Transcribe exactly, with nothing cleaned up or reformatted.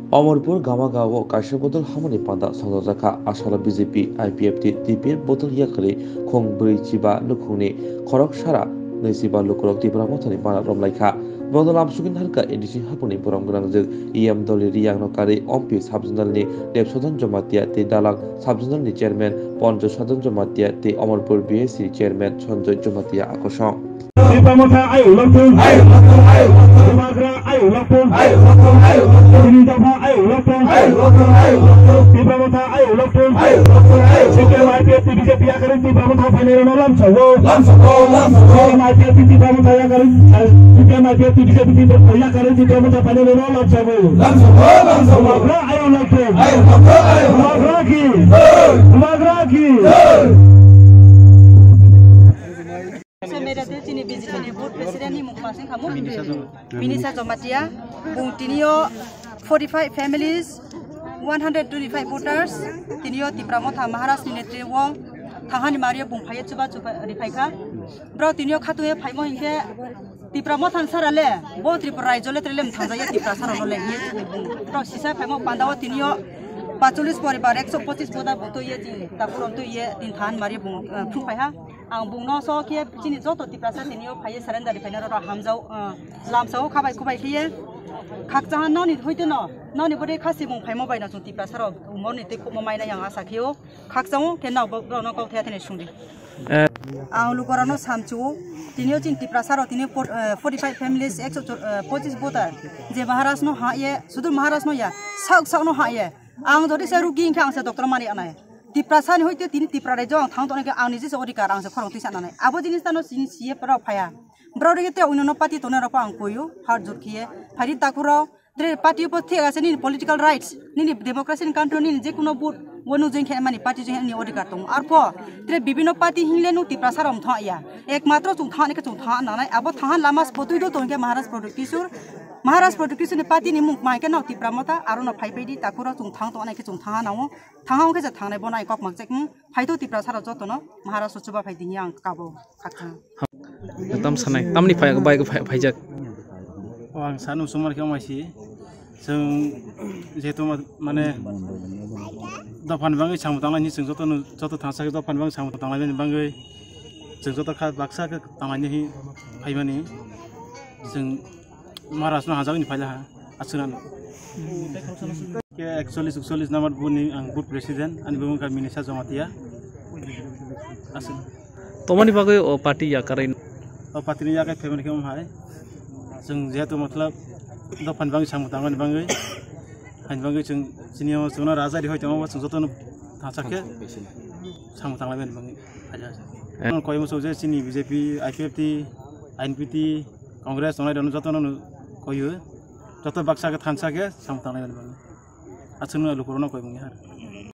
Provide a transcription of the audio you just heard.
Omorpur Gamagao kaisa bodol hamani panda songjakha. Asalo B J P, I P F T, T P F bodol yakarwi khong bwrwi chiba nukhungni khorok sara nwi chiba lukurok Tipra Mothani bana romlaikha. Bono lamsugwi narwkha A D C hapungni borom gwnangjwk E M Dolly Riyangno karwi Ompi sub-zonal ni Debsodon Jamatia tei Dalang sub-zonal ni chairman Ponjo Sadon Jamatia tei Omorpur B S C chairman Sanjoy Jamatia akosong. Tipra Motha ayuk lokthung. Bubagra ayuk lokthung. Tini dopha ayuk lokthung. Tipra Motha ayuk lokthung. C P M I P F T B J P yakarwi Tipra Motha phainairokno lamsao. C P M I P F T Tipra Motha yakarwi, C P M I P F T B J P yakarwi Tipra Motha phainairokno lamsao. Bubagra ayuk lokthung. Bubagra ki. Bubagra ki. Social media te chini B J P ni board president ni mung masing khamu. Minisa Jamatia. Bung tinio forty-five families, one hundred twenty-five voters, tinio Tipra Motha Maharaj ni netri o thangani mario bung phaiye chuba chuba ri phaikha. Bro tinio khatungye phaimo hinkhe Tipra Motha sara le bo Tripura rajyo le trele mthangja ye Tipra sara no le ye bro sisa phaimo pandao tinio pachulis poribar ekso pochis boda buto ye chini takuron tu ye tin than mario bung, eh, phung phaiha. Ang bungno so khe chini joto Tiprasa tinio phaiye surrender phaina roro hamjao, ah, lamsao khabai khubai khiye. Khakchangha noni hoite no, noni bode khasi bung phaimo bai no chwng Tiprasa rok umor ni tei khukmo mai nai ang asa khio. Khakchangho khe nao bo, borokno kok thaya thani sungdi. Eh. Ang lukorano samchu, tinio chini Tiprasa rok tini por-, eh, forty-five families, ekso chor-, eh, pochis voter, je Maharaj no ha ye, sudu Maharaj no ya, sak sak no ha ye. Ang jodi se rugi hinkhe ang se doctor mani anai. Tiprasa ni hoite tini Tipra raijo ang thang tongna khe ang niji se odhikar ang se khorang twi sananai. Abo jinis tano sini C F rok phaya. Borok rege te uinono party tongnai rok ang koyo, har jur khiye. Phari takhuro, tre party po thik ase nini political rights, nini democracy ni country nini je kuno vote, wanu jeng khe mani party jeng ni odhikar tongo. Arpo, tre bibino party hingle nu Tiprasa rok thang ya. Ekmatro chung thang ni khe chung thang nanai. Abo thang lama spotui do tong khe Maharaj Pradyut Kishore. Maharaj Pradyut Kishore ni party ni mung mai khe no Tipra Motha, aro no phai phai di takhuro chung thang tongna khe chung thang nango. Thangha wngkhe je thangnai bono ai kok makchek, hmm, phaito Tiprasa rok jotono Maharaj o chuba phai tini ang kabo khakha. Tam sanai, tamni phai, bai phai, phaijak. O ang sanu sumar khe maisi. Chwng jehetu ma-, mane dophani bagwi samung tanglai ni chwng jotono, joto thangsa khe dophani bagwi samung tanglai ni bagwi chwng joto kha baksa khe tanglai ni phaimani chwng Maharaj no hajak ni phaila ha, aswk ano. Ke ekchollis, ekchollis number booth ni ang booth president, ani bumung kha Minisa Jamatia. Aswk. Tomoni bagwi o party yakarwi? O party ni yakarwi phaimani khe omo hai. Chwng jehetu matlab dophani bagwi samung tangmani bagwi, haini bagwi chwng chini o chwngno raja ri hoi tongma chwng jotono thangsa khe samung tanglai mani bagwi. Eh. Ang koi muchung je chini B J P, I P F T, I N P T, Congress tongnai rokno jotono koiyo, joto baksa khe thansa khe samung tanglai mani bagwi. Aswkno lukurokno koi mungya.